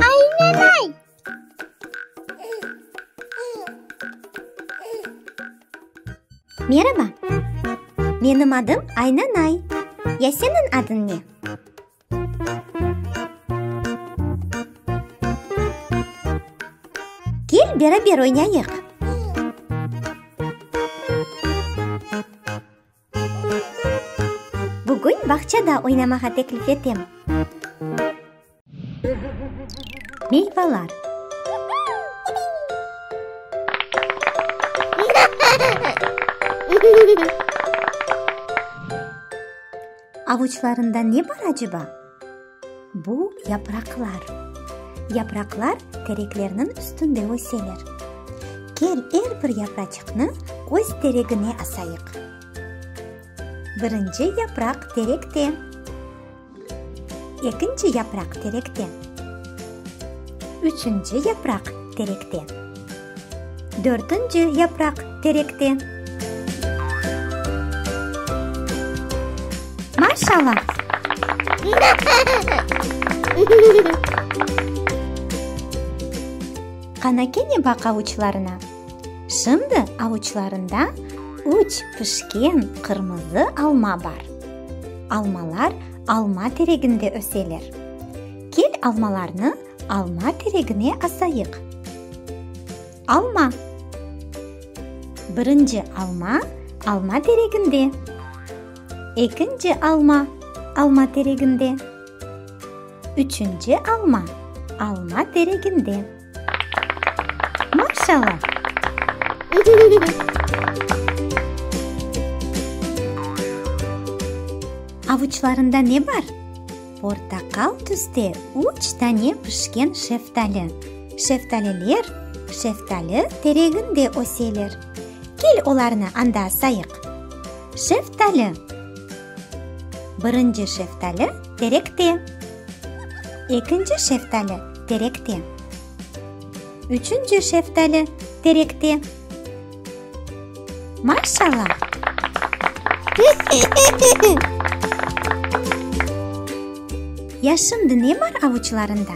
Aynanay! Meraba! Menim adım Aynanay. Ya seniñ adıñ ne? Kel, beraber oynayıq! Bugün bağçada oynamağa teklif etem. Meyvalar. Avuçlarında ne bar aceba? Bu yapraqlar. Yapraqlar tereklerniñ üstünde öseler. Kel, er bir yapraçıqnı öz teregine asayıq. Birinci yapraq terekte. Ekinci yapraq terekte. Üçünci yapraq terekte. Dörtünci yapraq terekte. Maşallah! Qana kene baq avuçlarına. Şimdi avuçlarında üç pişken qırmızı alma bar. Almalar alma tereginde öseler. Kel almalarnı alma teregine asayıq. Alma. Birinci alma alma tereginde. Ekinci alma alma tereginde. Üçünci alma alma tereginde. Maşallah! Avuçlarında ne bar? Portaqal tüste üç tane pişken şeftali. Şeftaliler şeftali tereginde öseler. Kel olarnı anda sayıq. Şeftali. Birinci şeftali terekte. Ekinci şeftali terekte. Üçünci şeftali terekte. Maşallah! Ya şimdi ne bar avuçlarında?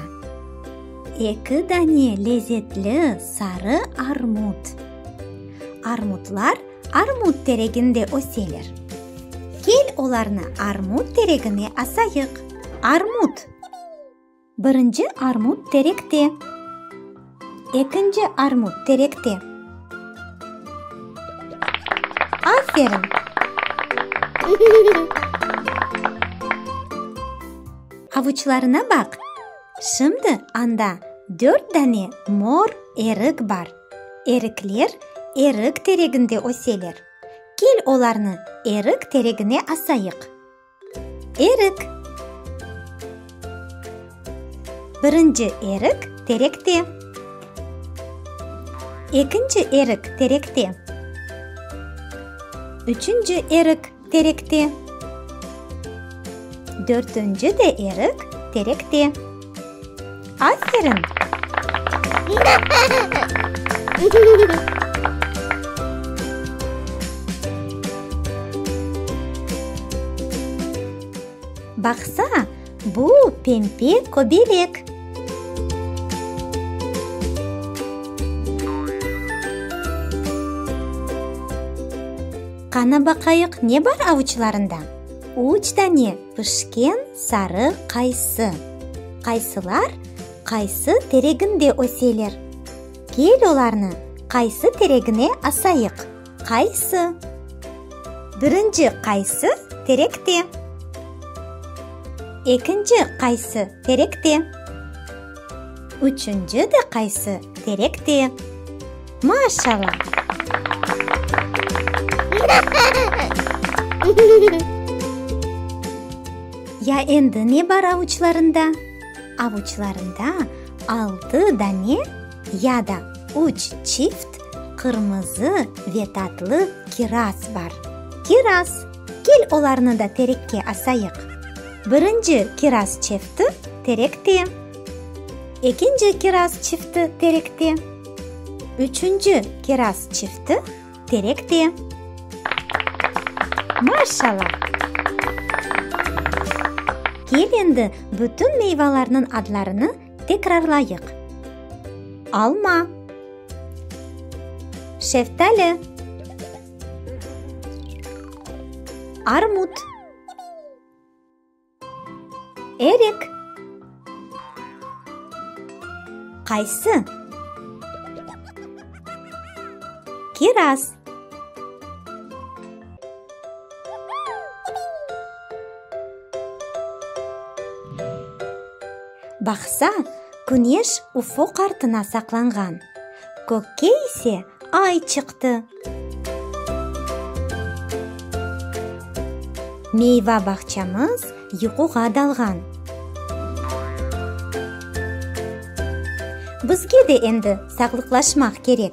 Eki dane lezetli sarı armut. Armutlar armut tereginde öseler. Kel olarnı armut teregine asayıq. Armut! Birinci armut terekte. Ekinci armut terekte. Aferin! Avuçlarına baq! Şimdi anda dört dane mor erik bar. Erikler erik tereginde öseler. Kel olarnı erik teregine asayıq. Erik. Birinci erik terekte. Ekinci erik terekte. Üçünci erik terekte. Dörtünci de erik terekte. Aferin! Baqsa, bu pempe köbelek. Qana baqayıq, ne bar avuçlarında? Üç dane pişken sarı qaysı. Qaysılar qaysı tereginde öseler? Kel olarnı qaysı teregine asayıq. Qaysı? Birinci qaysı terekte? Ekinci qaysı terekte? Üçünci de qaysı terekte? Maşallah! Ya endi ne bar avuçlarında? Avuçlarında altı dane ya da üç çift qırmızı ve tatlı kiraz bar. Kiraz! Kel olarnı da terekke asayıq. Birinci kiraz çifti terekte. Ekinci kiraz çifti terekte. Üçünci kiraz çifti terekte. Maşallah! Kel endi bütün meyvalarnıñ adlarını tekrarlayıq. Alma. Şeftali. Armut. Erik. Qaysı. Kiraz. Baqsa, küneş ufuq artına saqlanğan, kökke ise ay çıqtı. Meyva bağçamız yuquğa dalğan. Bizge de endi sağlıqlaşmaq kerek.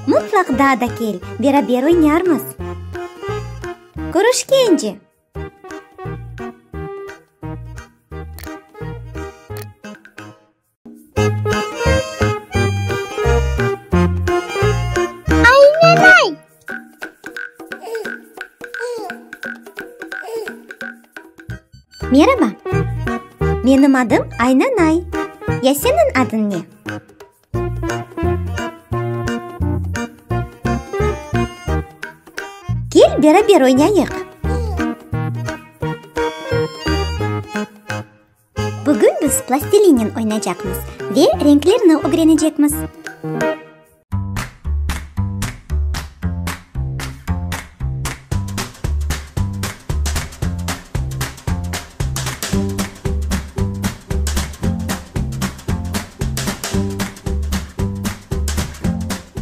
Mıtlaq daa da kel, beraber oynarmız. Körüşkence! Aynanay! Meraba! Menim adım Aynanay. Ya seniñ adıñ ne? Kel, beraber oynayıq. Bugün biz plastilinen oynaycaqmız ve renklerni ögrenecekmiz.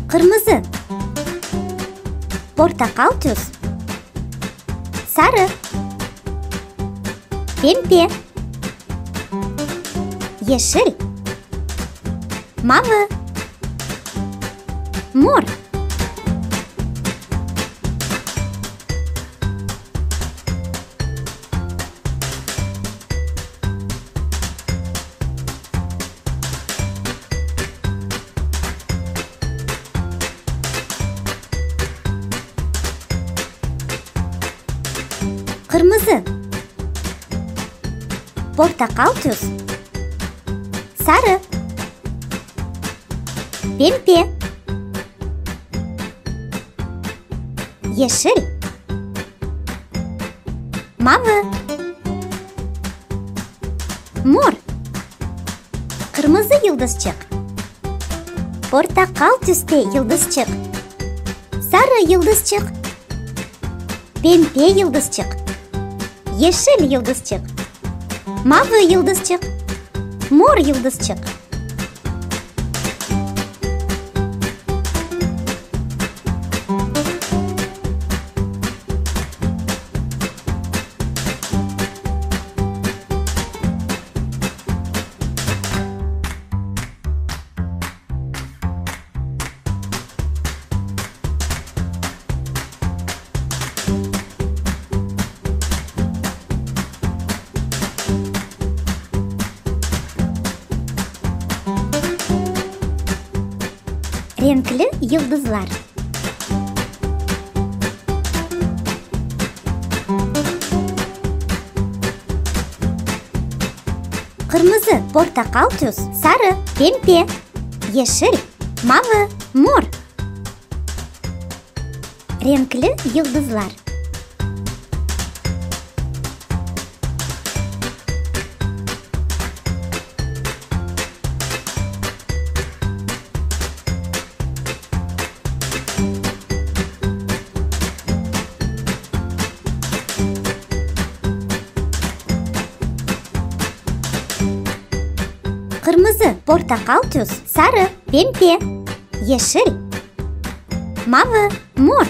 Qırmızı, portaqal tüs, sarı, pembe, yeşil, mavı, mor. Qırmızı, portaqal tüs, sarı, pembe, yeşil, mavı, mor, qırmızı yıldızçıq, portaqal tüste yıldızçıq, sarı yıldızçıq, pembe yıldızçıq, yeşil yıldızçıq, mavı yıldızçıq, mor yıldızçıq. Renkli yıldızlar. Qırmızı, portaqal tüs, sarı, pembe, yeşil, mavı, mor. Renkli yıldızlar. Qırmızı, portaqal tüs, sarı, pembe, yeşil, mavı, mor.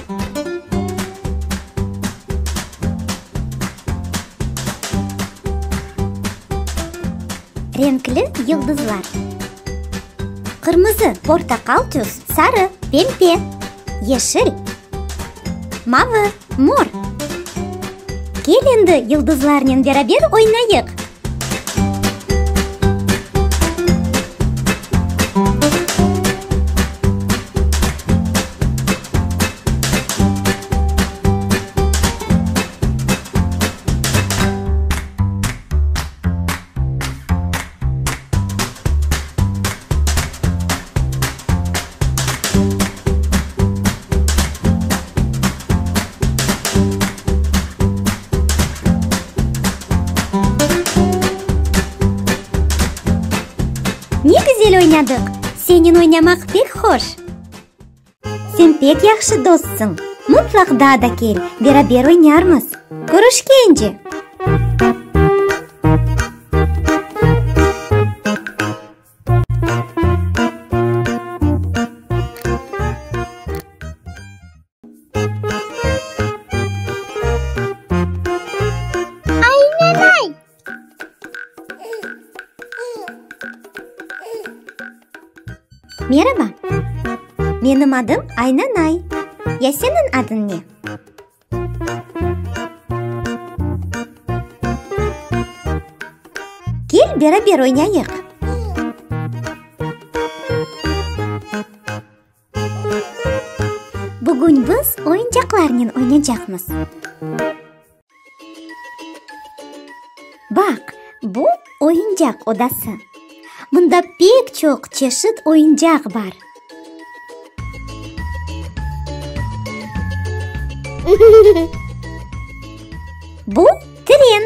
Renkli yıldızlar. Qırmızı, portaqal tüs, sarı, pembe, yeşil, mavı, mor. Kel endi yıldızlarnen beraber oynayıq! oynadıq. Senen oynamaq pek hoş. Sen pek yahşı dostsıñ. Mıtlaq daa da kel, beraber oynarmız. Körüşkence! Aynanay! Meraba! Menim adım Aynanay. Ya seniñ adıñ ne? Kel, beraber oynayıq. Bugün biz oyuncaqlarnen oynaycaqmız. Baq, bu oyuncaq odası. Mında pek çoq çeşit oyuncaq bar. Bu tren.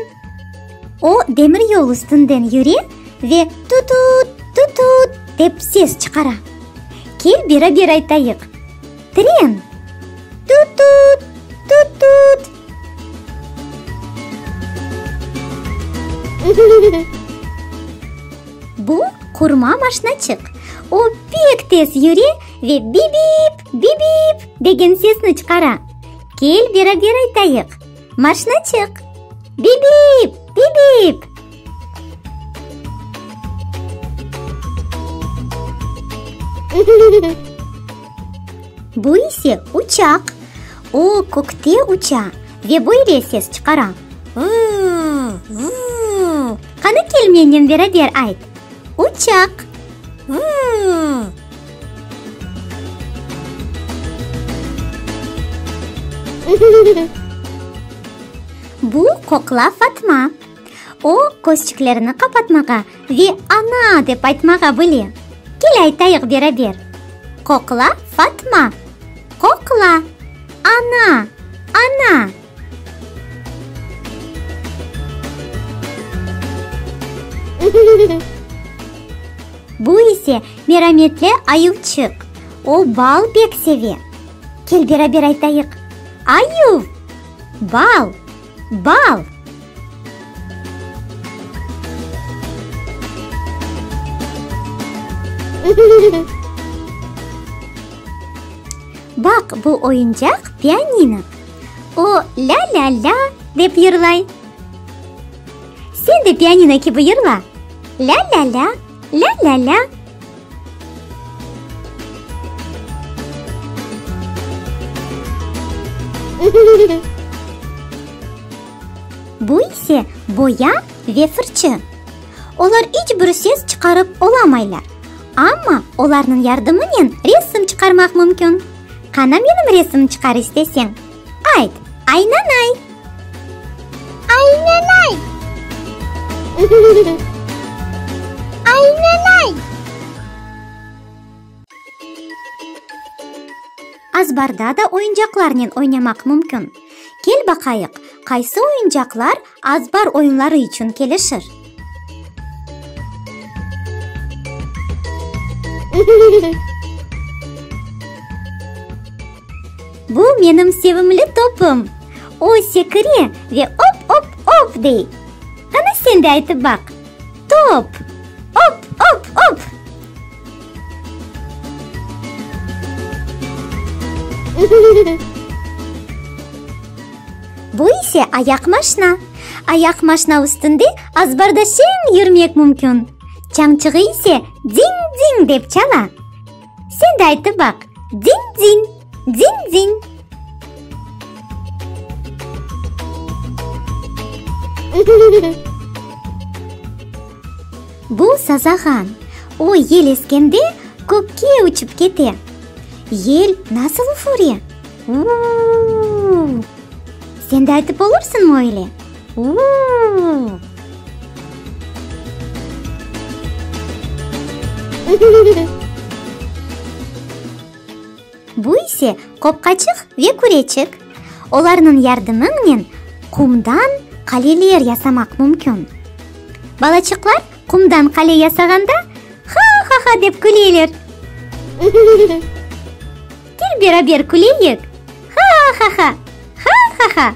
O, demiryol üstünden yüre ve tut-tut, tut-tut dep ses çıqara. Kel, beraber aytayıq, Tren! Tut-tut, tut-tut! Bu qurma maşnaçıq. O, pek tez yüre ve bip-bip, bip-bip degen sesni çıqara. Kel, beraber aytayıq, Maşnaçıq! Bip-bip, bip-bip! Bu ise uçaq. O, kökte uça ve böyle ses çıqara, Vuu, vuu. Qani kel mennen beraber ayt, Uçaq! Vuu! Bu qoqla Fatma. O, közçiklerini qapatmağa ve ana dep aytmağa bile. Kel aytayıq beraber. Qoqla Fatma. Qoqla. Ana, ana. Bu ise merametli ayuvçıq. O, bal pek seve. Kel beraber aytayıq, Ayuv! Bal! Bal! Baq, bu oyuncaq pianino. O, lâ-lâ-lâ dep yırlay. Sen de pianino kibi yırla. Lâ-lâ-lâ, lâ-lâ-lâ. Bu ise boya ve fırçı. Olar iç bir ses çıqarıp olamaylar, amma olarnıñ yardımınen resim çıqarmaq mümkün. Qana menim resim çıqar isteseñ? Ayt, aynanay! Aynanay! Aynanay! Azbarda da oyuncaqlarnen oynamaq mümkün. Kel baqayıq, qaysı oyuncaqlar azbar oyunları içün kelişir? Bu menim sevimli topum. O sekire ve op-op-op dey. Qani sen de aytıp baq. Top! Op-op-op! Bu ise ayaqmaşna. Ayaqmaşna üstünde azbarda şeñ yürmek mümkün. Çañçığı ise diñ-diñ dep çala. Sen de aytıp baq, Diñ-diñ, diñ-diñ. Bu sazağan. O, yel eskende, kökke uçıp kete. Yel nasıl üfüre? U-u-u! Sen de aytıp olursıñmı öyle? U-u-u! Bu ise qopqaçıq ve küreçik. Olarnıñ yardımınen qumdan qaleler yasamaq mümkün. Balaçıqlar qumdan qale yasağanda, Ha-ha! Ha-ha-ha dep küleler. Kel beraber küleyik. Ha-ha-ha! Ha-ha-ha!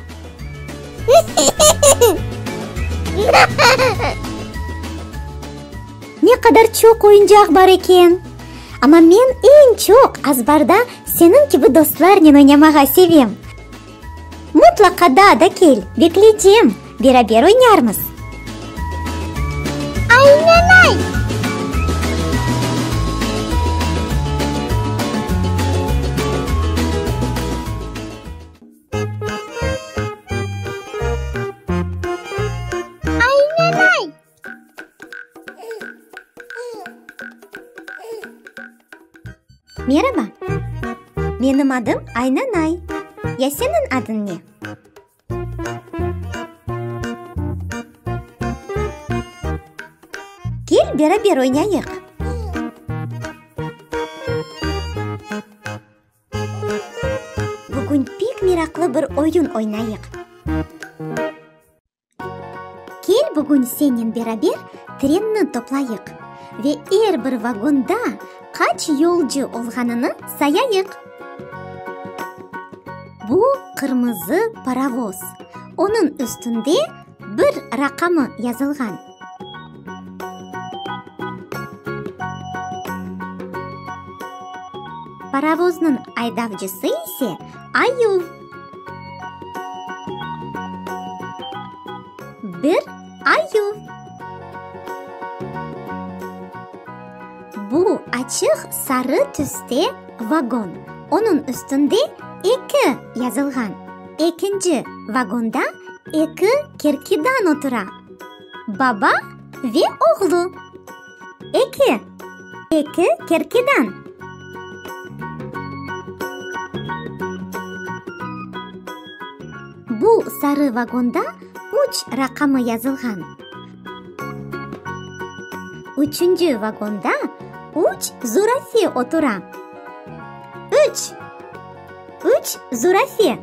Ne qadar çoq oyuncaq bar eken! Amma men eñ çoq azbarda seniñ kibi dostlarnen oynamağa sevem. Mıtlaqa daa da kel, bekleycem, beraber oynarmız. Aynanay! Aynanay! Meraba! Menim adım Aynanay. Ya seniñ adıñ ne? Kel, beraber oynayıq. Bugün pek meraqlı bir oyun oynayıq. Kel, bugün sennen beraber trenni toplayıq ve er bir vagonda qaç yolcu olğanını sayayıq. Bu qırmızı parovoz. Onıñ üstünde bir raqamı yazılğan. Parovoznıñ aydavcısı ise ayuv. Bir ayuv. Bu açıq sarı tüste vagon. Onıñ üstünde eki yazılğan. Ekinci vagonda eki kerkedan otura, baba ve oğlu. Eki, eki kerkedan. Bu sarı vagonda üç raqamı yazılğan. Üçünci vagonda üç zürafe otura. Üç, üç zürafe.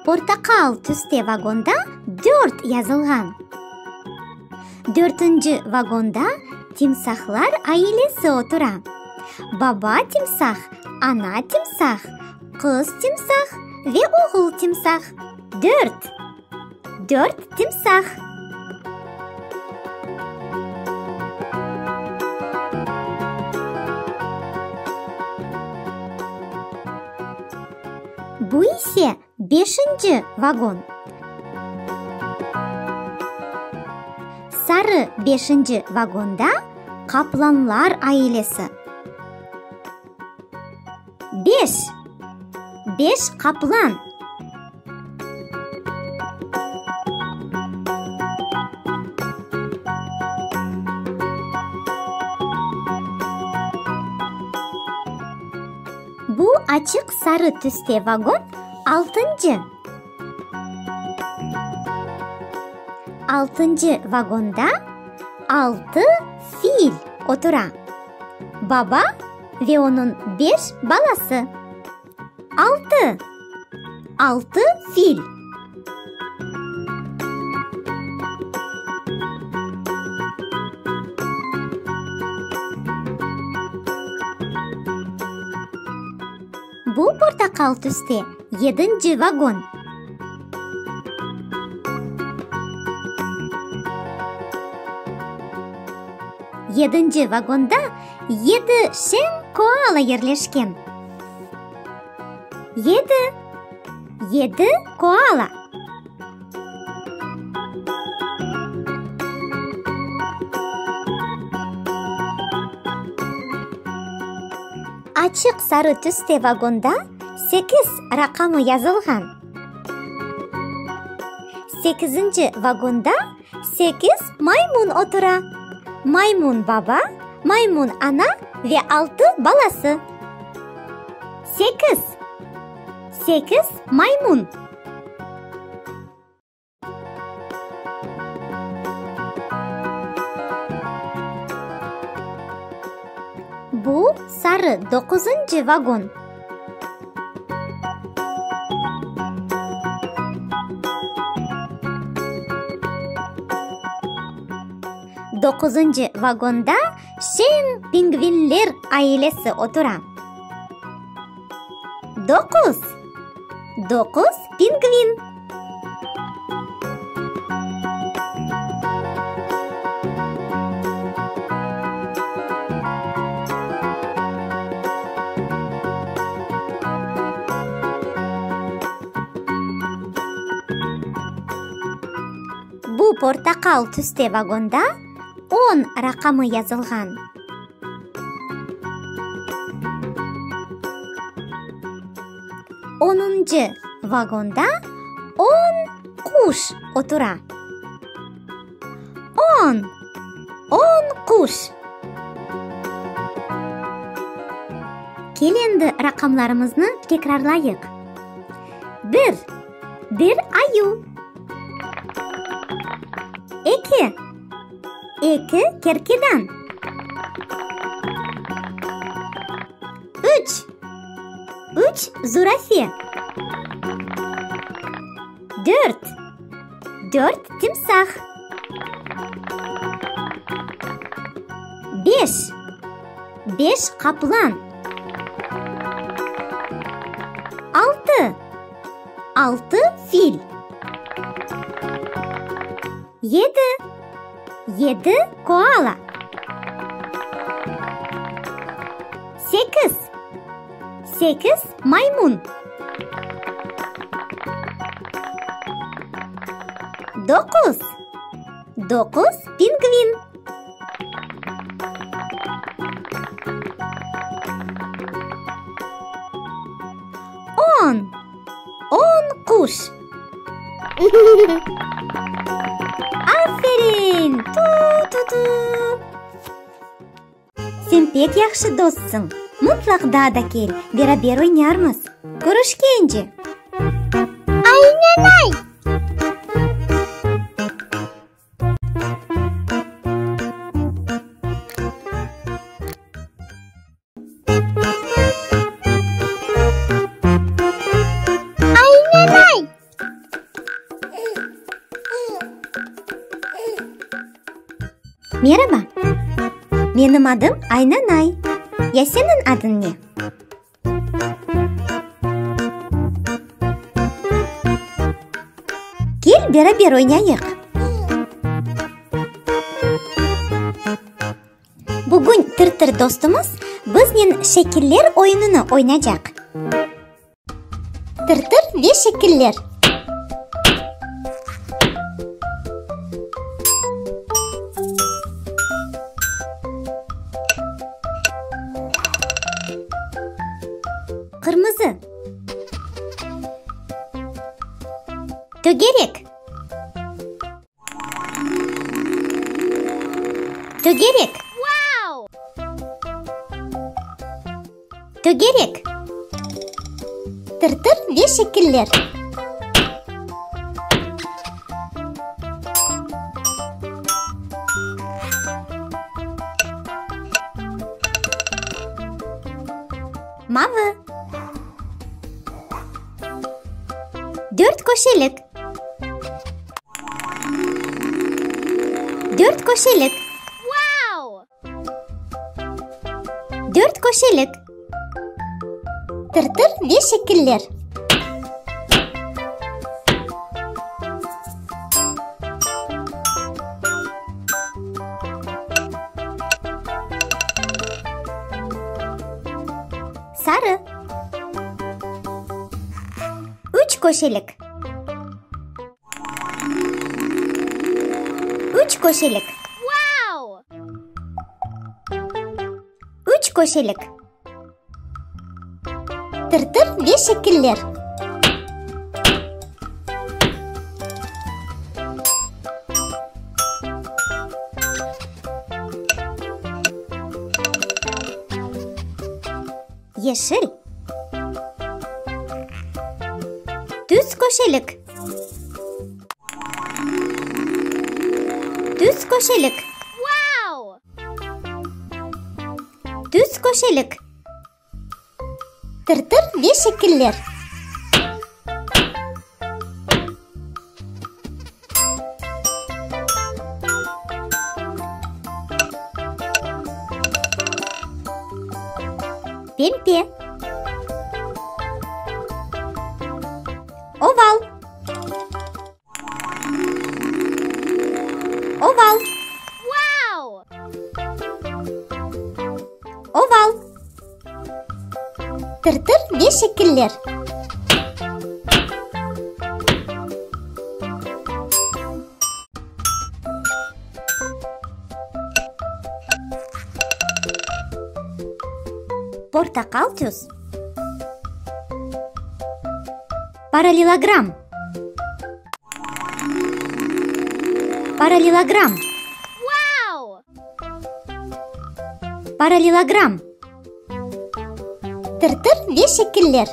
Portaqal tüste vagonda dört yazılğan. Dörtünci vagonda timsahlar ailesi otura. Baba timsah, ana timsah, qız timsah ve oğul timsah. Dört. Dört timsah. Bu ise beşinci vagon. Sarı beşinci vagonda qaplanlar ailesi. Beş. Beş qaplan. Bu açıq sarı tüste vagon altıncı. Altıncı vagonda altı fil otura. Baba ve onıñ beş balası. Altı. Altı fil. Bu portaqal tüste yedinci vagon. Yedinci vagonda yedi şeñ koala yerleşken. Yedi. Yedi koala. Açıq sarı tüste vagonda sekiz raqamı yazılğan. Sekizinci vagonda sekiz maymun otura. Maymun baba, maymun ana ve altı balası. Sekiz. Sekiz maymun. Bu sarı doquzıncı vagon. Doquzıncı vagonda şeñ pingvinler ailesi otura. Doquz. Doquz pingvin. Bu portaqal tüste vagonda on raqamı yazılğan. Onuncı vagonda on quş otura. On, on quş. Kel endi raqamlarımıznı tekrarlayıq. Bir, bir ayu. Eki, eki kerkedan. Üç, üç zürafe. Dört, dört timsah. Beş, beş qaplan. Altı, altı fil. Yedi, yedi koala. Sekiz, sekiz maymun. Doquz, doquz pingvin. On, on quş. Aferin! Tu-tu-tu! Sen pek yahşı dostsıñ. Mıtlaq daa da kel, beraber oynarmız. Körüşkence! Aynanay! Aynanay! Meraba! Menim adım Aynanay. Ya seniñ adıñ ne? Kel, beraber oynayıq. Bugün Tır-Tır dostumız biznen şekiller oyunını oynaycaq. Tır-tır ve şekiller. Qırmızı. Tögerek. Tögerek. Tögerek. Tır-tır ve şekiller. Mavı. Dört köşelik. Dört köşelik. Dört köşelik. Tır-tır ve şekiller. Sarı. Üç köşelik. Üç köşelik. Üç köşelik. Tır-tır ve şekiller. Yeşil. Tüz köşelik. Tüz köşelik. Tüz köşelik. Tır-tır ve şekiller. Pempe. Oval. Oval. Wow! Oval. Tırtır ve şekiller. Portaqal tüs. Parallelogram. Parallelogram. Wow! Parallelogram. Tırtır ve şekiller.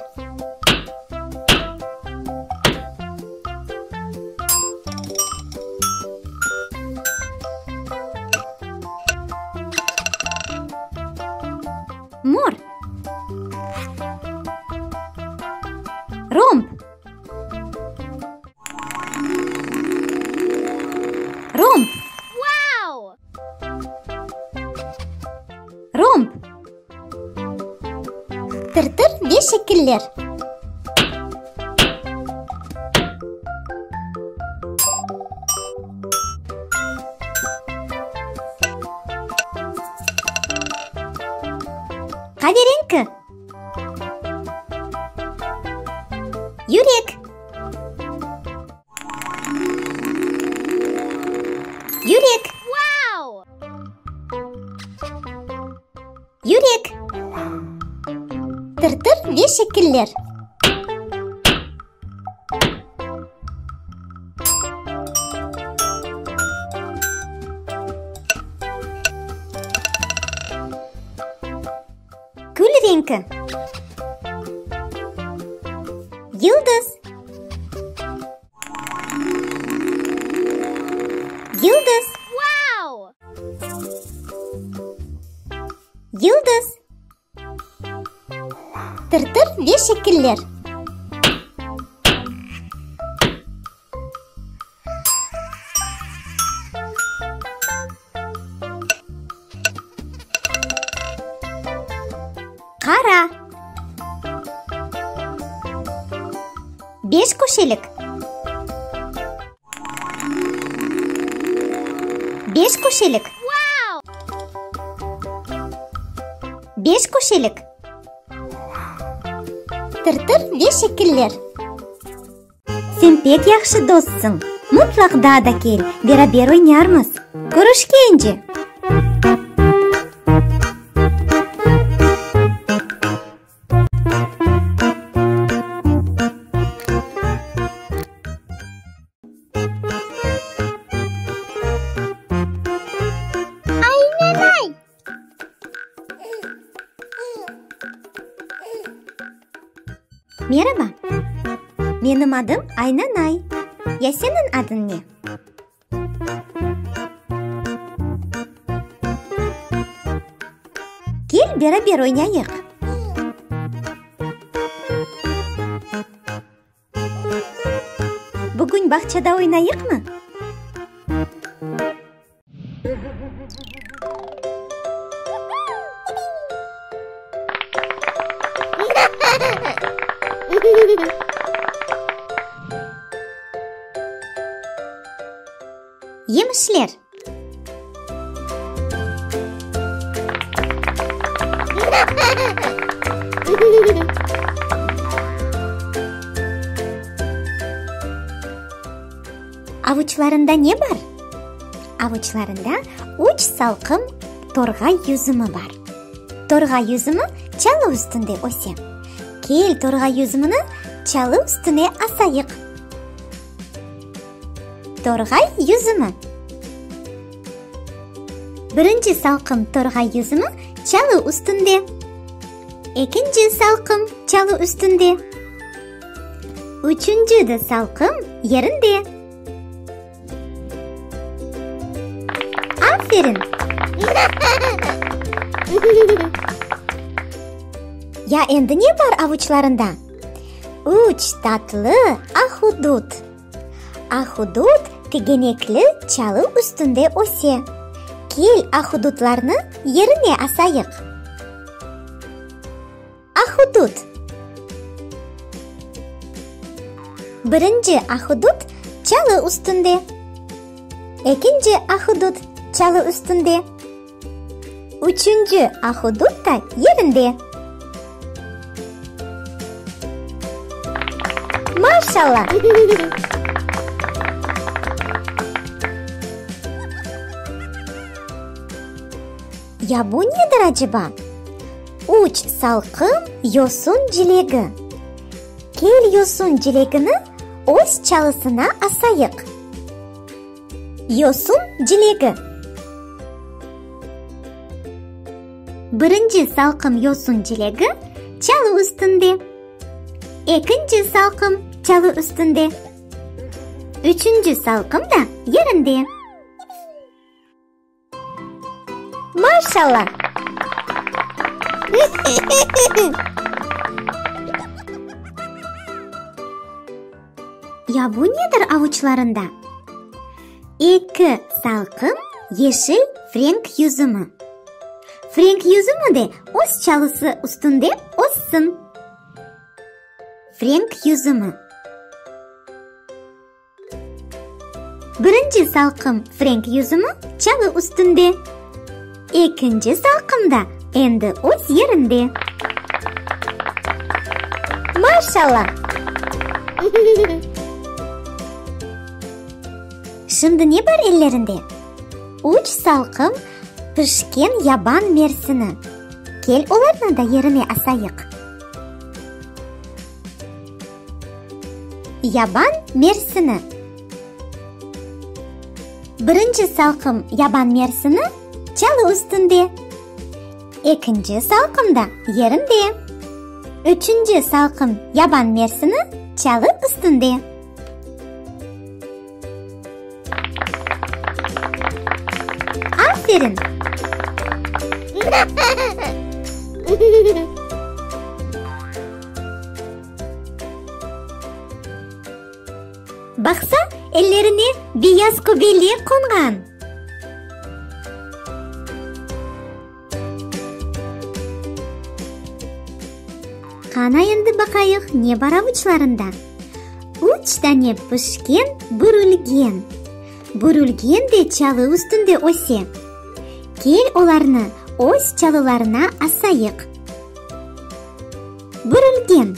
Mor. Romb. Romb. Wow! Romb. Tırtır ve şekiller. Qaverenki. Yürek. Yürek. Wow! Yürek. Tırtır ve şekiller. Kül renki. Yıldız. Yıldız. Wow! Yıldız. Tırtır ve şekiller. Qara. Beş köşelik. Beş köşelik. Wow! Beş köşelik. Tırtır ve şekiller. Sen pek yahşı dostsıñ. Mıtlaq daa da kel, beraber oynarmız. Körüşkence! Aynanay! Meraba! Menim adım Aynanay. Ya seniñ adıñ ne? Kel, beraber oynayıq! Bugün bağçada oynayıqmı? Yemişler. Avuçlarında ne bar? Avuçlarında üç salqım torğay yüzümi bar. Torğay yüzümi çalı üstünde öse. Kel, torğay yüzümini çalı üstüne asayıq. Torğay yüzümi. Birinci salqım torğay yüzümi çalı üstünde. Ekinci salqım çalı üstünde. Üçünci de salqım yerinde. Aferin! Ya endi ne bar avuçlarında? Üç tatlı ahudut. Ahudut tigenekli çalı üstünde öse. Kel, ahudutlarnı yerine asayıq. Ahudut. Birinci ahudut çalı üstünde. Ekinci ahudut çalı üstünde. Üçünci ahudut da yerinde. Maşalla! Ya bu nedir aceba? Üç salqım yosun cilegi. Kel yosun cilegini öz çalısına asayıq. Yosun cilegi. Birinci salqım yosun cilegi çalı üstünde. Ekinci salqım çalı üstünde. Üçünci salqım da yerinde. Maşalla! Ya bu nedir avuçlarında? Eki salqım yeşil frenk yüzümi. Frenk yüzümi de öz çalısı üstünde össin. Frenk yüzümi. Birinci salqım frenk yüzümi çalı üstünde. Ekinci salqım da endi öz yerinde. Maşalla! Şimdi ne bar ellerinde? Üç salqım pişken yaban mersini. Kel olarnı da yerine asayıq. Yaban mersini. Birinci salqım yaban mersini çalı üstünde. Ekinci salqım da yerinde. Üçünci salqım yaban mersini çalı üstünde. Aferin! Baqsa, ellerine beyaz köbelek qonğan. Qana endi baqayıq, ne bar avuçlarında? Üç dane pişken bürülgen. Bürülgen de çalı üstünde öse. Kel olarnı öz çalılarına asayıq. Bürülgen.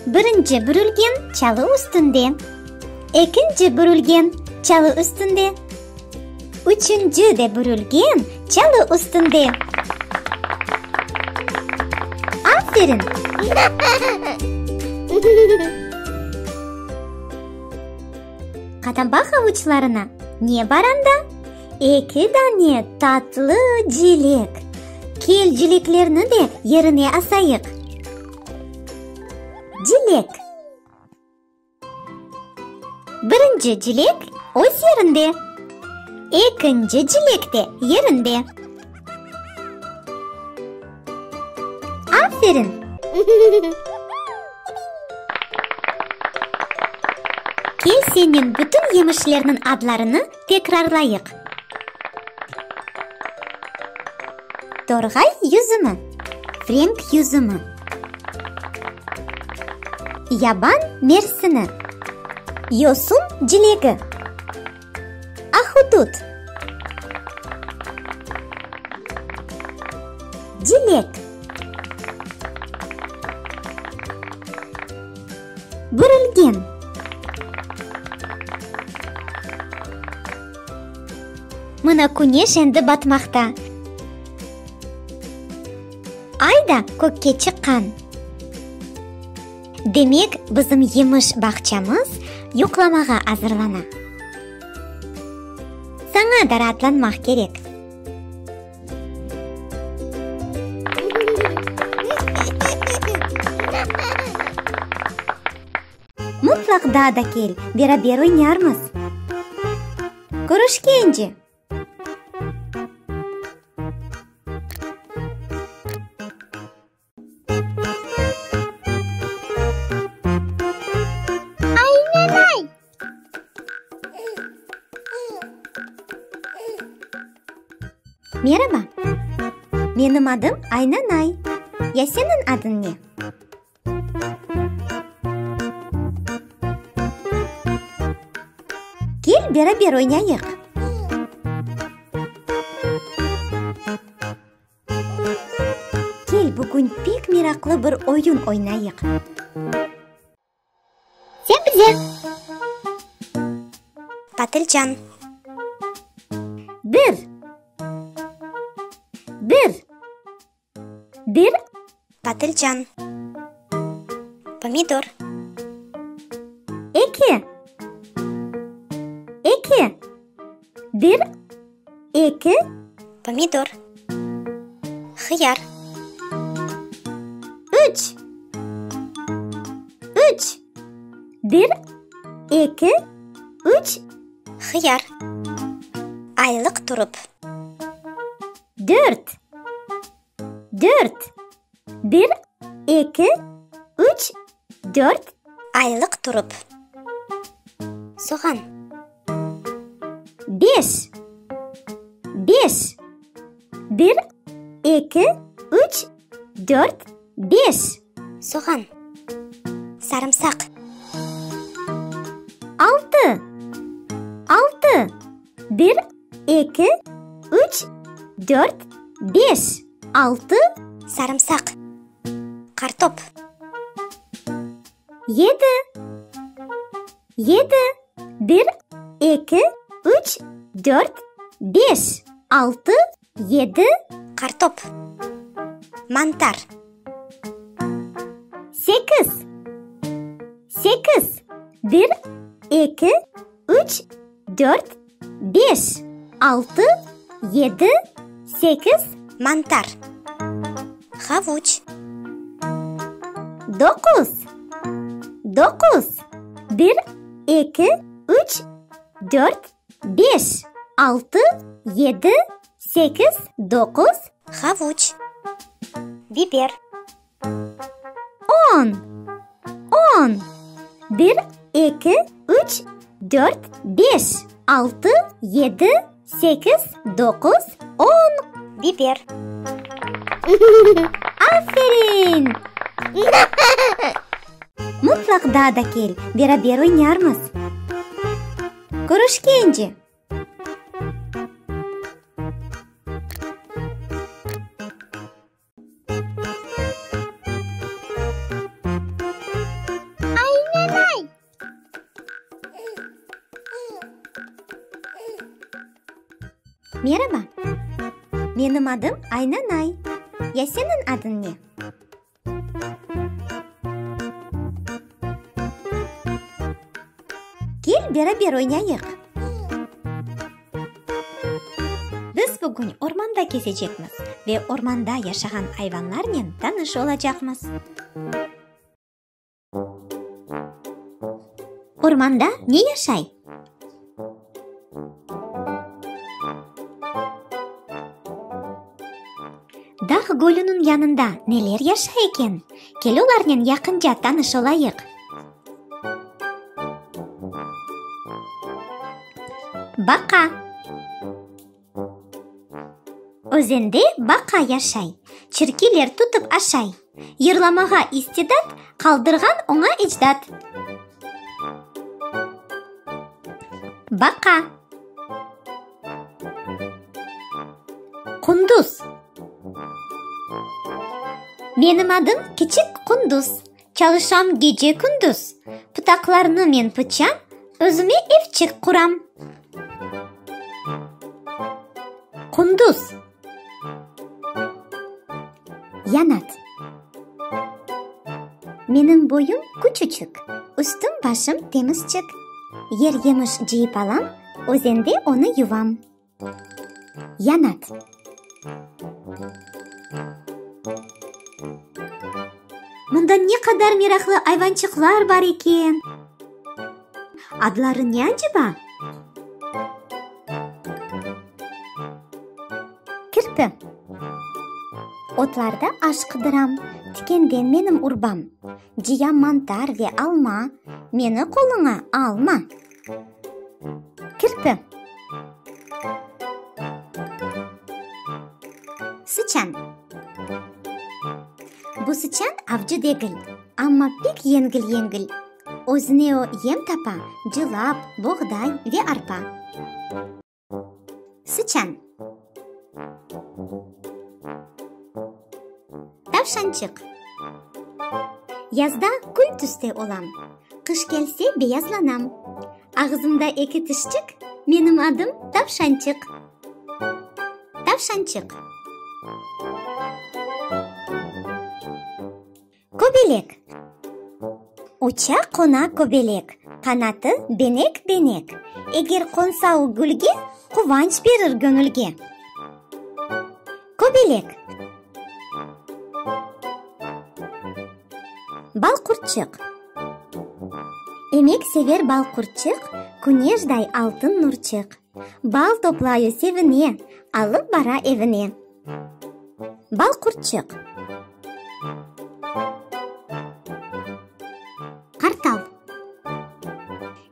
Birinci bürülgen çalı üstünde. Ekinci bürülgen çalı üstünde. Üçünci de bürülgen çalı üstünde. Aferin! Qana baq avuçlarına, ne bar anda? Eki dane tatlı cilek. Kel cileklerni de yerine asayıq. Cilek. Birinci cilek öz yerinde. Ekinci cilek de yerinde. Aferin! Kel sennen bütün yemişlerniñ adlarını tekrarlayıq. Torğay yüzümi, frenk yüzümi. Yaban mersini, yosun cilegi, ahudut, cilek, bürülgen. Mına küneş endi batmaqta. Ay da kökke çıqqan. Demek, bizim yemiş bağçamız yuqlamağa azırlana. Saña da raatlanmaq kerek. Mıtlaq daa da kel, beraber oynarmız. Körüşkence! Aynanay! Meraba! Menim. Menim adım Aynanay. Ya seniñ adıñ ne? Kel, beraber oynayıq. Kel, bugün pek meraqlı bir oyun oynayıq. Sebze. Patılcan. Bir. Bir. Bir. Patılcan. Pomidor. Eki. Eki. Bir. Eki. Pomidor. Hıyar. Üç. Üç. Bir, eki, üç. Hıyar. Aylıq turup. Dört. Dört. Bir, eki, üç, dört. Aylıq turup. Soğan. Beş. Beş. Bir, eki, üç, dört, beş. Soğan. Sarımsaq. Altı. Altı. Bir, eki, üç, dört, beş, altı. Sarımsaq. Qartop. Yedi. Yedi. Bir, eki, üç, dört, beş, altı, yedi. Qartop. Mantar. Sekiz. Sekiz. Bir, eki, üç, dört, beş, altı, yedi, sekiz. Mantar. Havuç. Doquz. Doquz. Bir, eki, üç, dört, beş, altı, yedi, sekiz, doquz. Havuç. Biber. On. On. Bir, eki, üç, dört, beş, altı, yedi, sekiz, doquz, on. Biber. Aferin! Mıtlaq daa da kel, beraber oynarmız. Körüşkence! Aynanay! Meraba! Menim adım Aynanay. Ya seniñ adıñ ne? Kel, beraber oynayıq. Biz bugün ormanda kezecekmiz ve ormanda yaşağan ayvanlarnen tanış olacaqmız. Ormanda ne yaşay? Dağ gölüniñ yanında neler yaşay eken? Kel olarnen yaqınca tanış olayıq. Baqa. Özende baqa yaşay, Çirkiler tutıp aşay. Yırlamağa istidat Qaldırğan oña ecdat. Baqa. Qunduz. Menim adım kiçik Qunduz. Çalışam gece-kündüz. Pıtaqlarnı men pıçam, Özüme evçik quram. Qunduz. Yanat. Menim boyum küçüçik, Üstüm-başım temizçik. Yer-yemiş cıyıp alam, Özende onı yuvam. Yanat. Mında ne qadar meraqlı ayvançıqlar bar eken! Adları ne aceba? Kirpi. Otlarda aş qıdıram, Tikenden menim urbam. Cıyam mantar ve alma, Meni qoluña alma. Kirpi. Sıçan. Bu sıçan avcı degil, amma pek yengil-yengil. Özüne o yem tapa, cılap, boğday ve arpa. Sıçan. Tavşançıq. Yazda kül tüste olam, qış kelse beyazlanam. Ağzımda eki tişçik, menim adım Tavşançıq. Tavşançıq. Köbelek. Uça qona köbelek, qanatı benek-benek. Eger qonsa o gülge, quvanç berir göñülge. Köbelek. Balqurtçıq. Emek sever balqurtçıq, küneşday altın nurçıq. Bal toplay o sevine, alıp bara evine. Balqurtçıq. Qartal.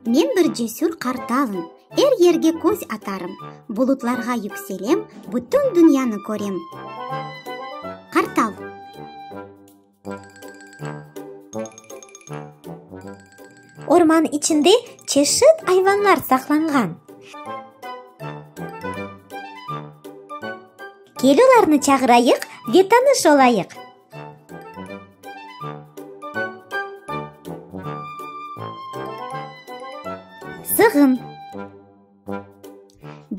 Men bir cesür qartalım, er yerge köz atarım, bulutlarğa yükselem, bütün dünyanı körem. Qartal. Orman içinde çeşit ayvanlar saqlanğan. Kel olarnı çağırayıq ve tanış olayıq. Sığın.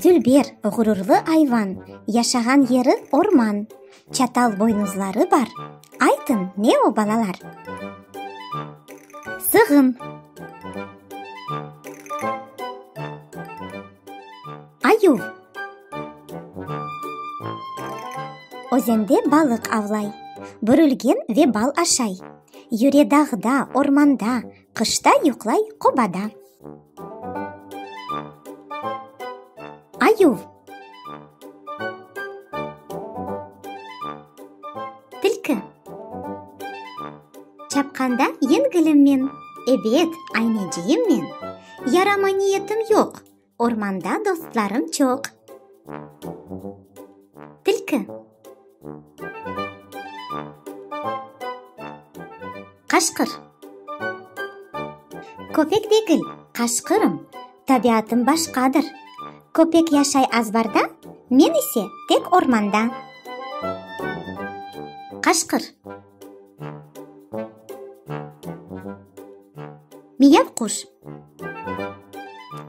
Dülber, ğururlı ayvan, yaşağan yeri orman, çatal boynuzları bar, aytıñ, ne o, balalar? Sığın. Ayuv. Özende balıq avlay, bürülgen ve bal aşay, yüre dağda, ormanda, qışta yuqlay qobada. Ayuv. Tilki. Çapqanda yengilim men, ebet, ayneciyim men. Yaramay niyetim yoq, ormanda dostlarım çoq. Tilki. Qaşqır. Köpek degil, qaşqırım, tabiatım başqadır. Köpek yaşay azbarda, men ise tek ormanda. Qaşqır. Miyav quş.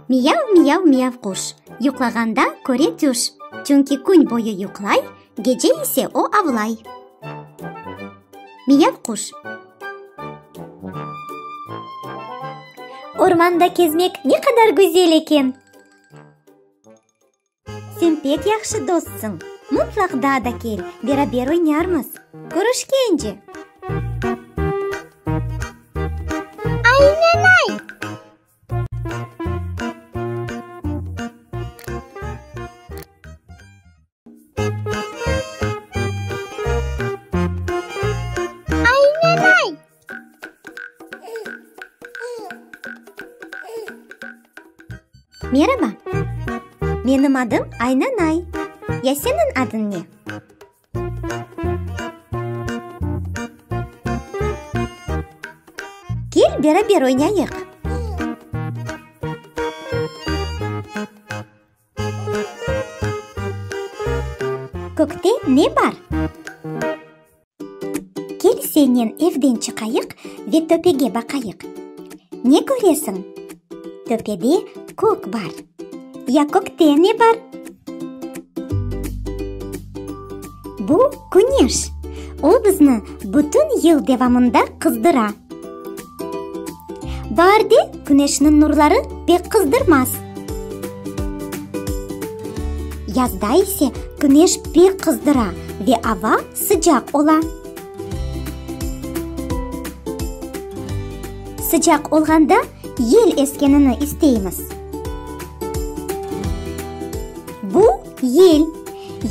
Miyav, miyav, miyav quş, yuqlağanda köre tüş, çünki kün boyu yuqlay, gece ise o avlay. Miyav quş. Ormanda kezmek ne qadar güzel eken! Sen pek yahşı dostsıñ. Mıtlaq daa da kel, beraber oynarmız. Körüşkence! Aynanay! Aynanay! Meraba! Menim adım Aynanay. Ya seniñ adıñ ne? Kel, beraber oynayıq. Kökte ne bar? Kel sennen evden çıqayıq ve töpege baqayıq. Ne köresiñ? Töpede kök bar. Ya kökte ne bar? Bu küneş. O bizni bütün yıl devamında qızdıra. Baarde küneşniñ nurları pek qızdırmaz. Yazda ise küneş pek qızdıra ve ava sıcaq ola. Sıcaq olğanda yel eskenini isteymiz. Bu yel.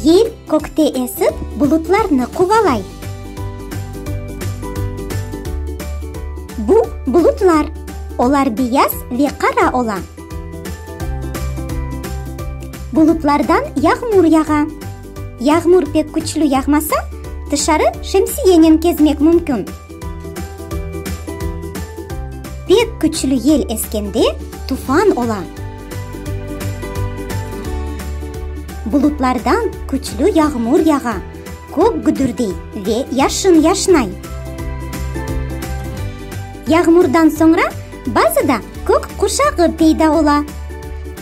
Yel kökte esip, bulutlarnı quvalay. Bu bulutlar. Olar beyaz ve qara ola. Bulutlardan yağmur yağa. Yağmur pek küçlü yağmasa, Tışarı şemsiyenen kezmek mümkün. Pek küçlü yel eskende tufan ola. Bulutlardan küçlü yağmur yağa, kök güdürdey ve yaşın yaşnay. Yağmurdan soñra bazıda kök quşağı peyda ola.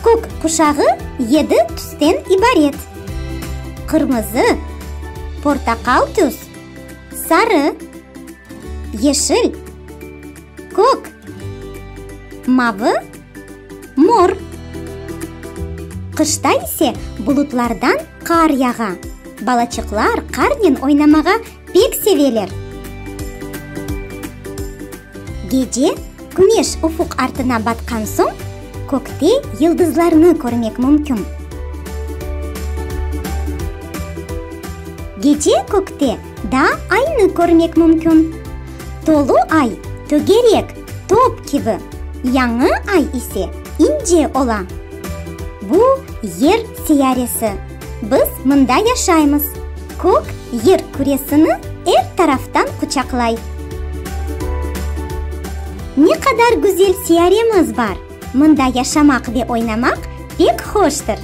Kök quşağı yedi tüsten ibaret, qırmızı, portaqal tüs, sarı, yeşil, kök, mavı, mor. Qışta ise bulutlardan qar yağa. Balaçıqlar qarnen oynamağa pek seveler. Gece, küneş ufuq artına batqan soñ, kökte yıldızlarnı körmek mümkün. Gece kökte daa aynı körmek mümkün. Tolu ay tögerek, top kibi, yañı ay ise ince ola. Bu, Yer seyyaresi. Biz mında yaşaymız. Kök yer küresini er taraftan quçaqlay. Ne qadar güzel seyyaremiz bar! Mında yaşamaq ve oynamaq pek hoştır.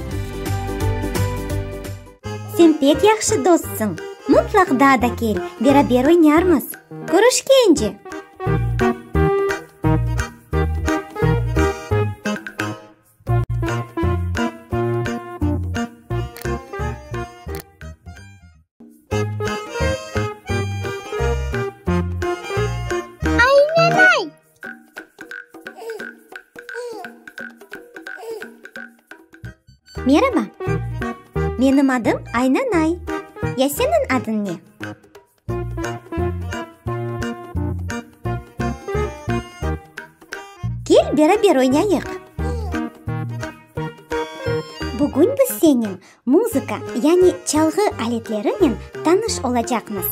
Sen pek yahşı dostsıñ. Mıtlaq daa da kel, beraber oynarmız. Körüşkence! Aynanay! Meraba! Menim adım Aynanay. Ya seniñ adıñ ne? Kel, beraber oynayıq! Bugün biz senen muzıka, yani çalğı aletlerinen tanış olacaqmız.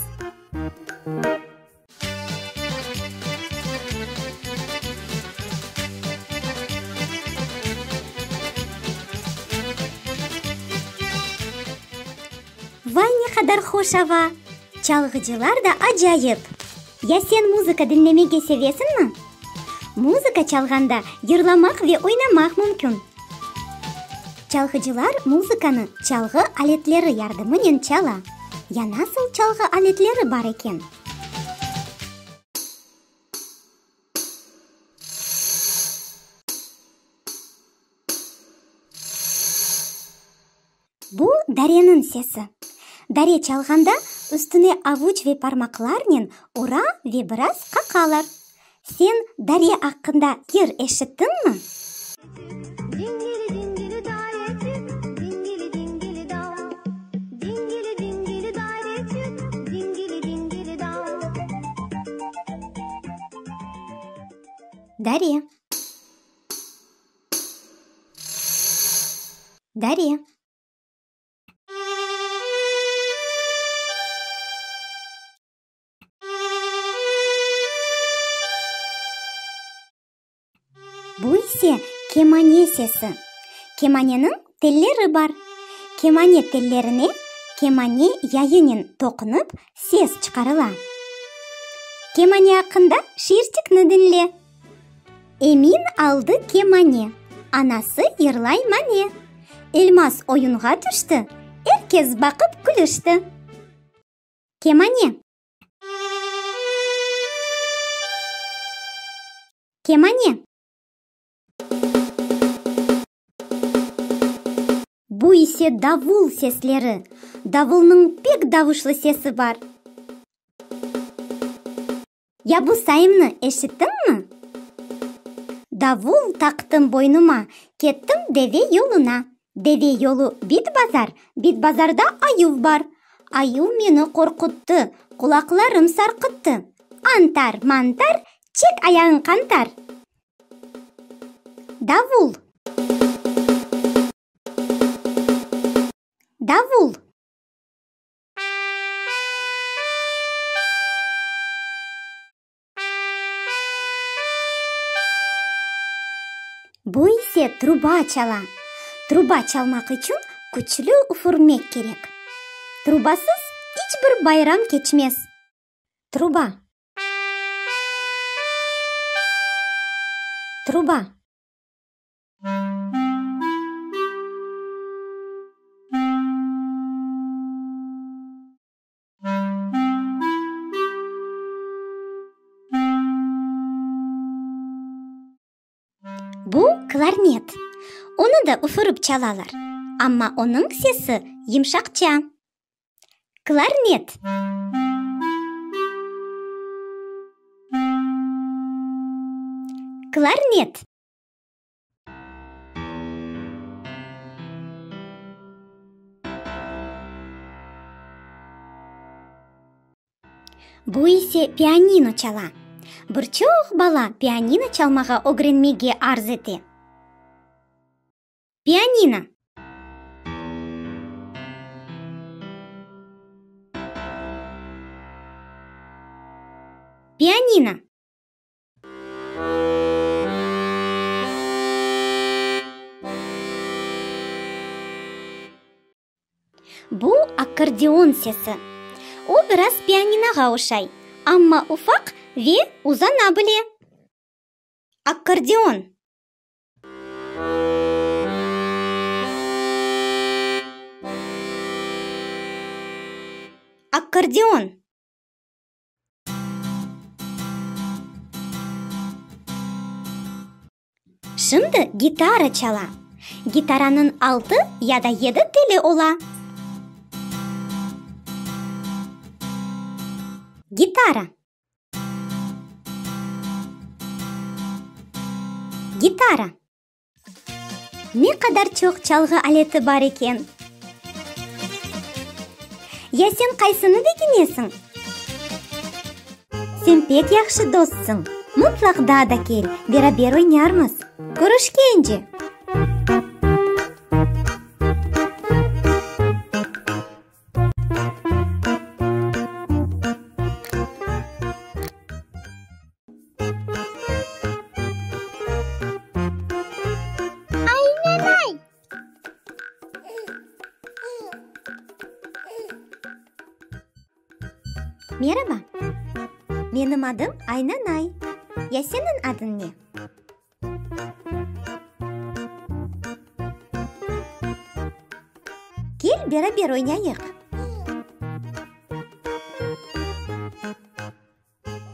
Vay, ne qadar hoş ava! Çalğıcılar da acayip! Ya sen muzıka diñlemege sevesiñmi? Muzıka çalğanda yırlamaq ve oynamaq mümkün. Çalğıcılar muzıkanı çalğı aletleri yardımınen çala. Ya nasıl çalğı aletleri bar eken? Bu dareniñ sesi. Dare çalğanda üstüne avuç ve parmaqlarnen ura ve biraz qaqalar. Sen dare aqqında yır eşittiñmi? Dare. Dare. Bu ise kemane sesi. Kemaneniñ telleri bar. Kemane tellerine kemane yayınen toqunıp ses çıqarıla. Kemane aqqında şiirçikni diñle. Emin aldı kemane, anası yırlay mane. Elmaz oyunğa tüşti, er kes baqıp külüşti. Kemane. Kemane. Bu ise davul sesleri. Davulnıñ pek davuşlı sesi bar. Ya bu sayımnı eşittiñmi? Davul taqtım boynuma, kettim deve yoluna. Deve yolu bit bazar, bit bazarda ayuv bar. Ayuv meni qorquttı, qulaqlarım sarqıttı. Antar, mantar, çek ayağıñ qantar. Davul. Davul. Bu ise truba çala. Truba çalmaq içün küçlü üfürmek kerek. Trubasız iç bir bayram keçmez. Truba. Truba. Bu klarnet. Onı da üfürip çalalar, amma onıñ sesi yımşaqça. Klarnet. Klarnet. Bu ise pianino çala. Bir çoq bala pianino çalmağa ögrenmege arz ete. Pianino. Pianino. Bu akkordeon sesi. O biraz pianinoğa oşay, amma ufaq ve uzana bile. Akkordeon. Akkordeon. Şimdi gitara çala. Gitaranıñ altı ya da yedi teli ola. Gitara. Gitara. Ne qadar çoq çalğı aleti bar eken! Ya sen qaysını begenesiñ? Sen pek yahşı dostsıñ. Mıtlaq daa da kel, beraber oynarmız. Körüşkence! Aynanay! Meraba! Menim adım Aynanay. Ya seniñ adıñ ne? Kel, beraber oynayıq!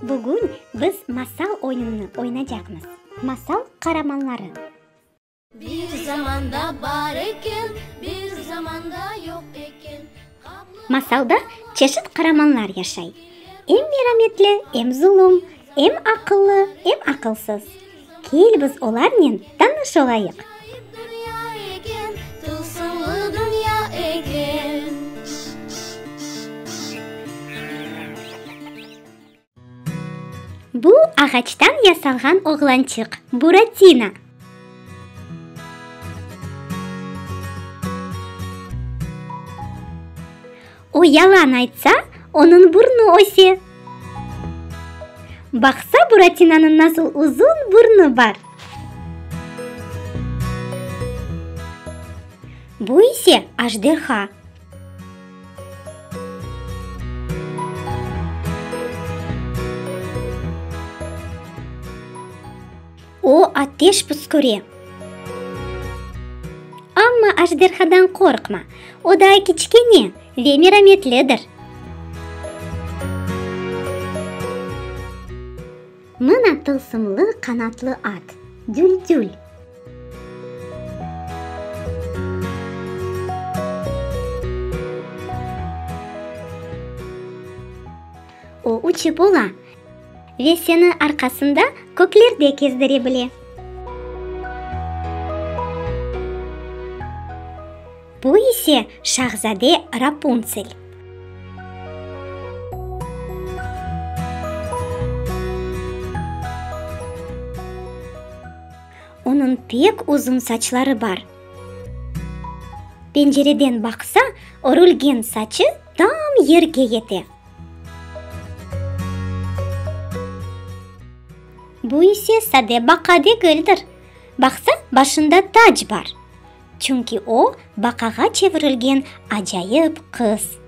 Bugün biz masal oyunını oynacaqmız. Masal qaramanları. Bir zamanda bar eken, bir zamanda yoq eken, Masalda çeşit qaramanlar yaşay. Em merametli, em zulum, em aqıllı, em aqılsız. Kel biz olarnen tanış olayıq. Bu ağaçtan yasalğan oğlançıq, Buratino. O yalan aytsa, onıñ burnu öse. Baqsa, Buratinonıñ nasıl uzun burnu bar! Bu ise ajderha. O ateş püsküre. Amma ajderhadan qorqma, o daa kiçkene ve merametlidir. Mına tılsımlı qanatlı at, Düldül. O uçıp ola ve seni arqasında köklerde kezdire bile. Bu ise şahzade Rapuntsel. Onıñ pek uzun saçları bar. Pencereden baqsa, örülgen saçı tam yerge yete. Bu ise sade baqa degildir. Baqsa, başında tac bar. Çünki o, baqağa çevirilgen acayip qız.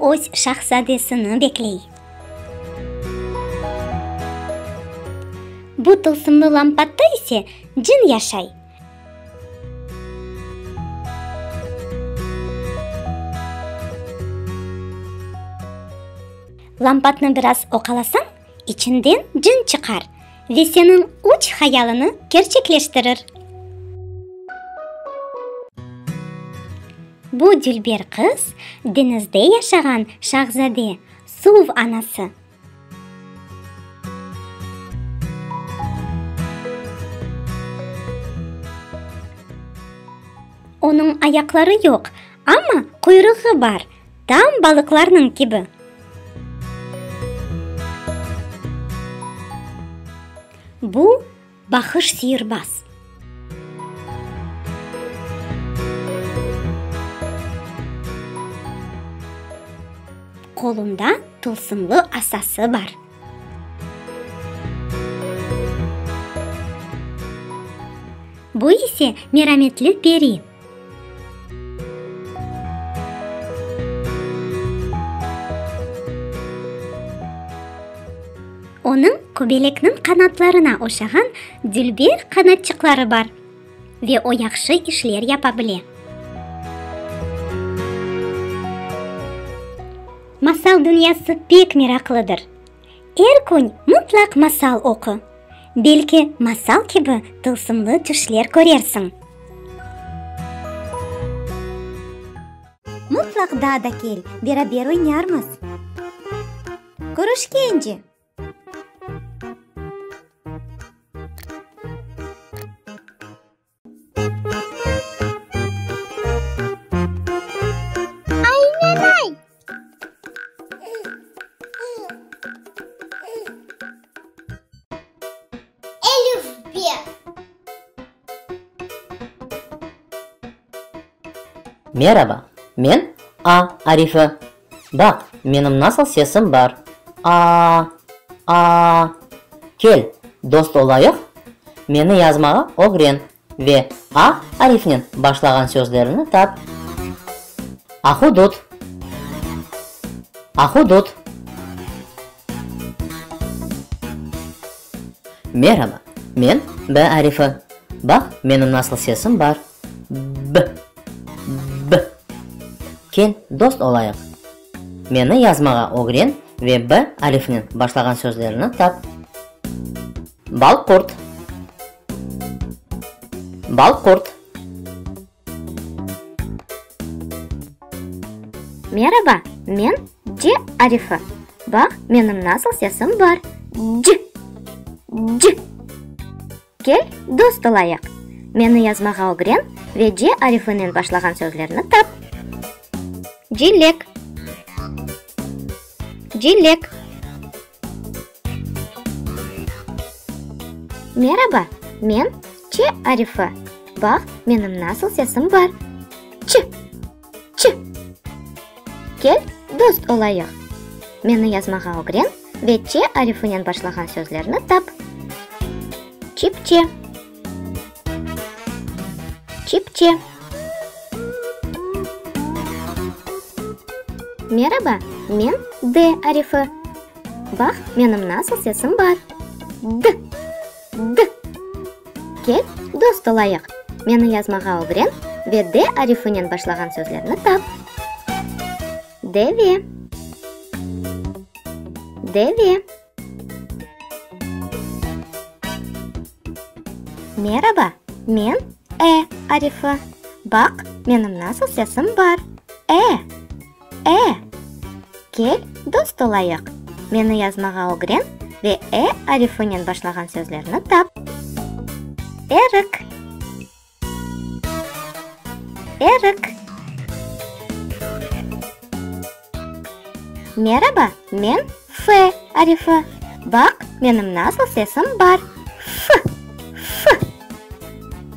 O öz şahzadesini bekley. Bu tılsımlı lampatta ise cin yaşay. Lampatnı biraz oqalasañ, içinden cin çıqar ve seniñ üç hayalını kerçekleştirir. Bu dülber qız deñizde yaşağan şahzade, suv anası. Onıñ ayaqları yoq, amma quyruğı bar, tam balıqlarnıñ kibi. Bu bahış siyirbaz. Qolunda tılsımlı asası bar. Bu ise merametli peri. Onıñ köbelekniñ qanatlarına oşağan dülber qanatçıqları bar ve o yahşı işler yapa bile. Masal dünyası pek meraqlıdır. Er kün mıtlaq masal oqu. Belki masal kibi tılsımlı tüşler körersiñ. Mıtlaq daa da kel, beraber oynarmız. Körüşkence! Aynanay! Elifbe. Meraba, men A arifi. Baq, menim nasıl sesim bar. A, a. Kel, dost olayıq, meni yazmağa ögren ve A arifinen başlağan sözlerni tap. Ahudut. Ahudut. Meraba, men B arifi. Baq, menim nasıl sesim bar. B, b. Kel, dost olayıq. Meni yazmağa ögren ve B arifinen başlağan sözlerni tap. Balqurt. Balqurt. Meraba, men C arifi. Baq, menim nasıl sesim bar. C, c. Kel, dost olayıq. Meni yazmağa ögren ve C arifinen başlağan sözlerni tap. Cilek. Cilek. Meraba, men Ç arifi. Baq, menim nasıl sesim bar. Ç, ç. Kel, dost olayıq. Meni yazmağa ögren ve Ç arifinen başlağan sözlerni tap. Çipçe. Çipçe. Meraba, men D arifi. Baq, menim nasıl sesim bar. D, d. Kel, dost olayıq. Meni yazmağa ögren ve D arifinen başlağan sözlerni tap. Deve. Deve. Meraba, men E arifi. Baq, menim nasıl sesim bar. E, e. Kel, dost olayıq. Meni yazmağa ögren ve E arifinen başlağan sözlerni tap. Erik. Erik. Meraba, men F arifi. Baq, menim nasıl sesim bar. F, f.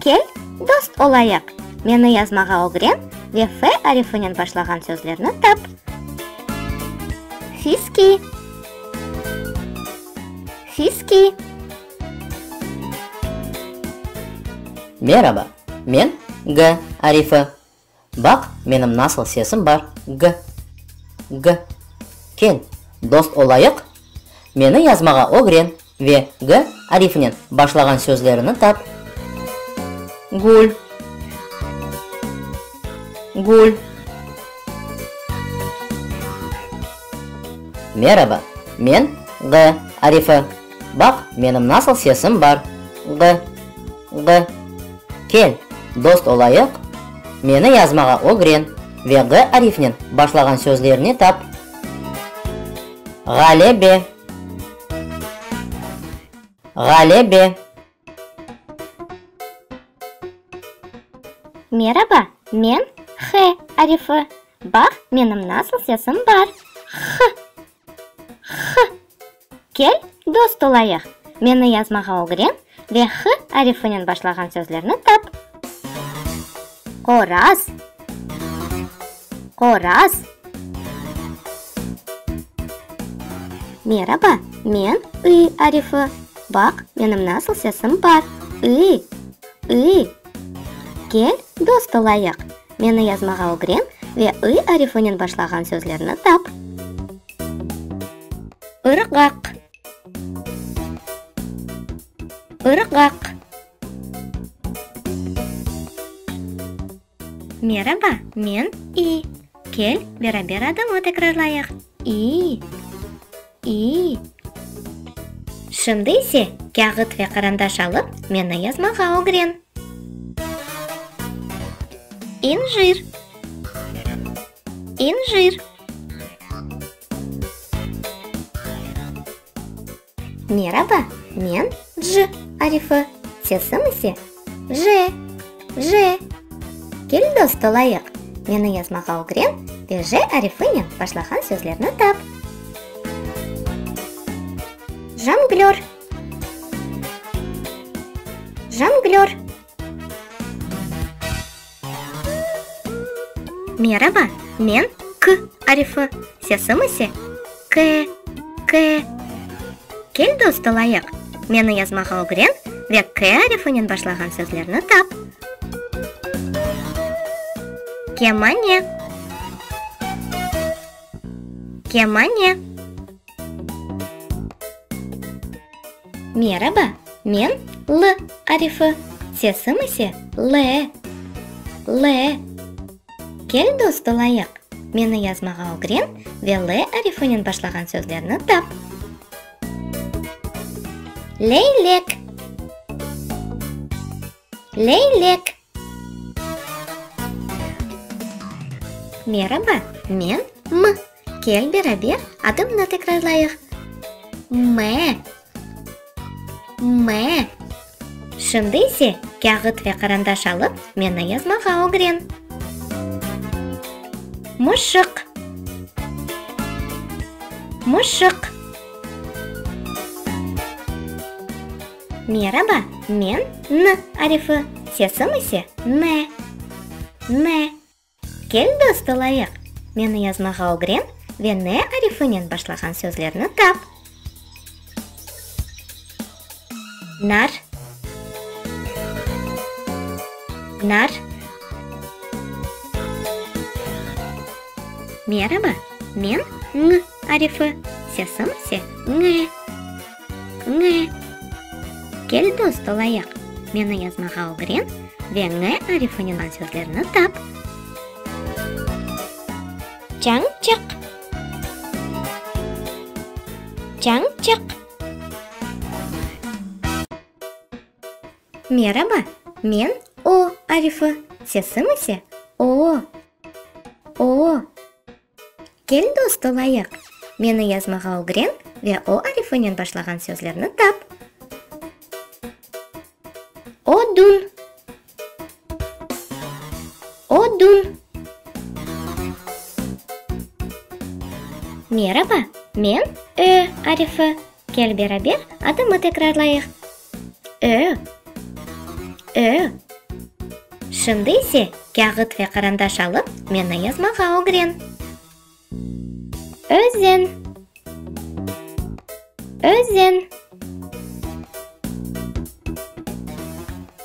Kel, dost olayıq. Meni yazmağa ögren ve F arifinen başlağan sözlerni tap. Fiski. Fiski. Meraba, men G arifi. Baq, menim nasıl sesim bar, g. G. Kel, dost olayıq? Meni yazmağa ögren ve G arifinen başlağan sözlerini tap. Gül. Gül. Meraba, men G arifi. Baq, menim nasıl sesim bar. G. G. Kel, dost olayıq, meni yazmağa ögren ve G arifinen başlağan sözlerni tap. Ğalebe. Ğalebe. Meraba, men H arifi. Baq, menim nasıl sesim bar. H. H. Kel, dost olayıq. Meni yazmağa ögren ve H arifinen başlağan sözlerni tap. Qoraz. Qoraz. Meraba, men I arifi. Baq, menim nasıl sesim bar. I. I. Kel, dost olayıq. Meni yazmağa ögren ve I arifinen başlağan sözlerni tap. Irğaq. Irğaq. Meraba, men İ. Kel, beraber adımı tekrarlayıq. İ. İ. Şimdi ise kâğıt ve qarandaş alıp, meni yazmağa ögren. İnjir. İnjir. Meraba, men J arifi, sesim ise J, J. Kel dost olayıq, meni yazmağa ögren ve J arifinen başlağan sözlerni tap. Jonglör. Jonglör. Meraba, men K arifi, sesim ise K, K. Kel dost olayıq, meni yazmağa ögren ve K arifinen başlağan sözlerni tap. Kemane. Kemane. Meraba, men L arifi, sesim ise L, L. Kel dost olayıq, meni yazmağa ögren ve L arifinen başlağan sözlerni tap. Leylek. Leylek. Meraba, men M. Kel beraber adımnı tekrarlayıq. M. M. Şimdi ise kâğıt ve qarandaş alıp, meni yazmağa ögren. Mışıq. Mışıq. Meraba, men N arifi, sesim ise N. N. Kel dost olayıq, meni yazmağa ögren ve N arifinen başlağan sözlerni tap. Nar. Nar. Meraba, men Ñ arifi, sesim ise Ñ. Ñ. Kel dost olayıq, meni yazmağa ögren ve Ñ arifinen sözlerni tap. Çañçıq. Çañçıq. Meraba, men O arifi, sesim ise O. O. Kel dost olayıq, meni yazmağa ögren ve O arifinen başlağan sözlerni tap. Odun. Odun. Meraba, men Ö arifi. Kel beraber adımı tekrarlayıq. Ö. Ö. Şimdi ise kâğıt ve qarandaş alıp, meni yazmağa ögren. Özen. Özen.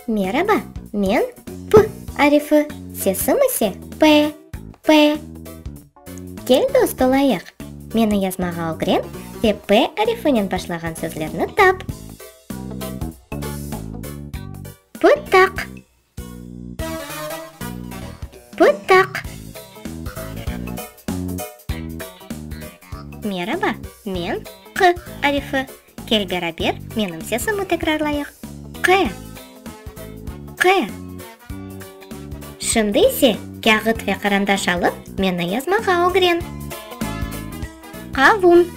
Meraba, men P arifi, sesim ise P, P. Kel dost olayıq! Meni yazmağa ögren ve P arifinen başlağan sözlerni tap. Pıtaq. Pıtaq. Meraba, men Q arifi. Kel beraber menim sesimni tekrarlayıq. Q. Q. Şimdi ise kâğıt ve qarandaş alıp, meni yazmağa ögren. Qavun.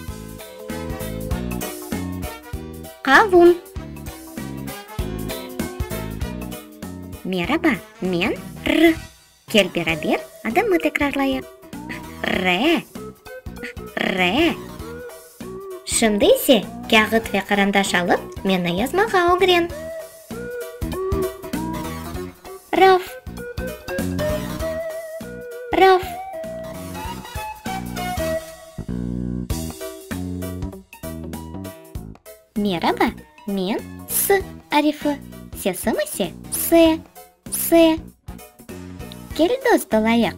Qavun. Meraba, men R. Kel beraber adımı tekrarlayıq. R. R. Şimdi ise kâğıt ve qarandaş alıp, meni yazmağa ögren. Raf. Raf. Meraba, men S arifi, sesim ise S, S. Kel dost olayıq,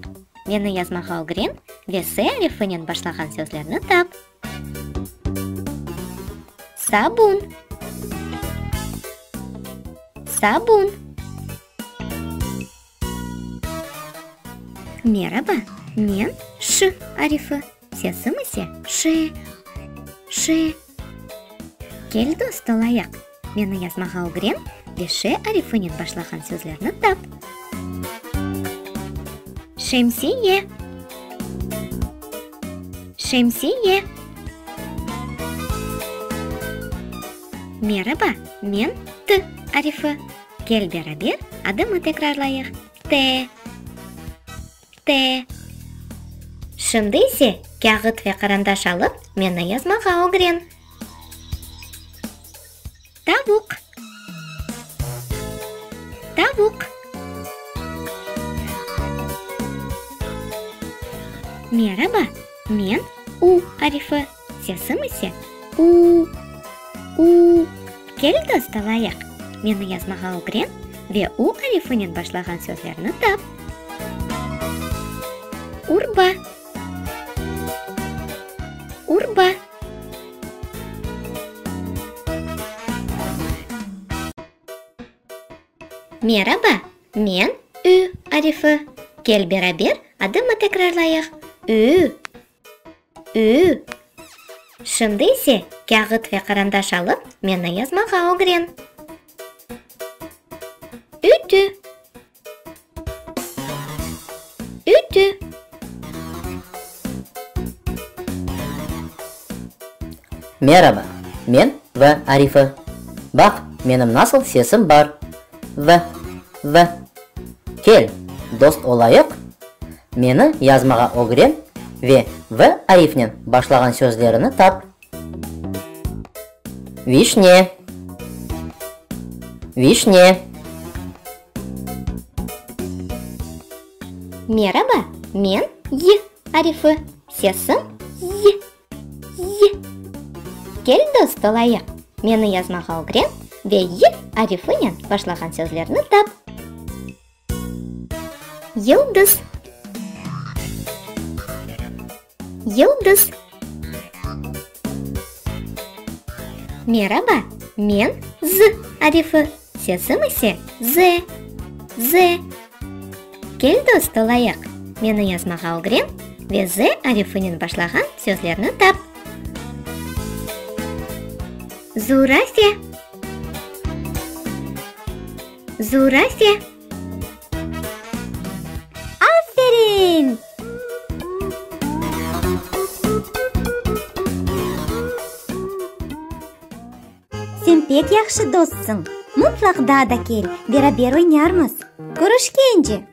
meni yazmağa ögren ve S arifinen başlağan sözlerni tap. Sabun. Sabun. Meraba, men Ş arifi, sesim ise Ş, Ş. Kel dost olayıq, meni yazmağa ögren ve Ş arifinen başlağan sözlerni tap. Şemsiye. Şemsiye. Meraba, men T arifi. Kel beraber adımı tekrarlayıq, T, T. Şimdi ise kâğıt ve qarandaş alıp, meni yazmağa ögren. Tavuq. Tavuq. Meraba, men U arifi, sesim ise U, U. Kel, dost olayıq, meni yazmağa ögren ve U arifinen başlağan sözlerni tap. Urba. Urba. Meraba, men Ü arifi. Kel beraber adımı tekrarlayıq, Ü. Ü. Şimdi ise kâğıt ve qarandaş alıp, meni yazmağa ögren. Ütü. Ütü. Meraba, men V arifi. Baq, menim nasıl sesim bar. V, V. Kel, dost olayıq, Meni yazmağa ögren ve V arifnen başlağan sözlerini tap. Vişne. Vişne. Meraba, men Y arifi, sesim Y, Y. Kel dost olayıq, meni yazmağa ögren ve Y arifinen başlağan sözlerni tap. Yıldız. Yıldız. Meraba, men Z arifi, sesim ise Z, Z. Kel dost olayıq, meni yazmağa ögren ve Z arifinen başlağan sözlerni tap. Zurafe. Zurafe. Aferin! Sen pek yahşı dostsıñ. Mıtlaq daa da kel, beraber oynarmız. Körüşkence!